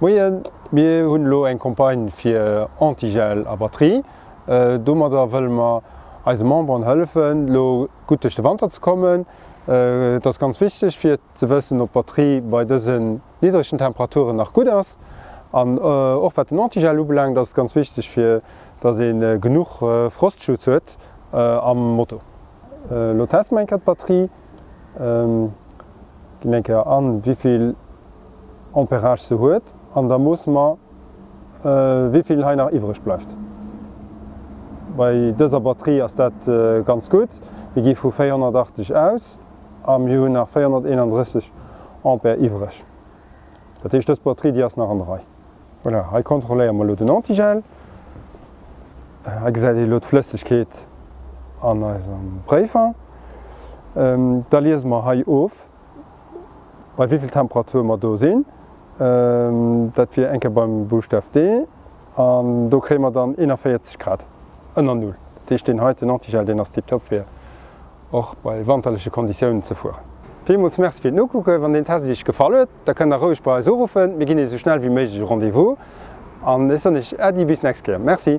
Moien, mir hunn elo eng Campagne fir Antigel a Batterie. Domadder wëlle mer eise Memberen hëllefen, elo gutt duerch de Wanter ze kommen. Et ass ganz wichteg fir ze wëssen, ob d'Batterie bei dësen niddregen Temperaturen nach gutt ass. An och wat den Antigel ubelaangt, ass et ganz wichteg fir dass ee genuch Frostschutz huet am Moto. Elo teste mer eng Kéier d'Batterie, ginn eng Kéier an wéivill Ampérage se huet an da moosse mer wéivill hei nach iwwreg bleift. Bei dëser Batterie ass dat ganz gutt, mir gi vu 480 aus a mir hunn nach 431 Ampère iwwreg. Dat heescht dës Batterie déi ass nach an der Rei. Voilà, hei kontrolléiere mer elo den Antigel. Hei gesäit ee elo d'Flëssegkeet an eisem Préifer. Da liese mer hei of, bei wéi vill Temperatur mer do sinn. Dat wier eng Kéier beim Buschtaf D an do kréie mer dann 41 Grad ënner Null. Dat heescht, deen heiten Antigel, deen ass tiptop fir och bei wanterleche Konditiounen ze fueren. Villmools Merci fir d'Nokucken. Wann deen Test Iech gefall huet, da kënnt der roueg bei eis uruffen. Mir ginn Iech esou schnell wéi méiglech e Rendez-vous. An ech soen Iech Äddi bis nächst Kéier. Merci.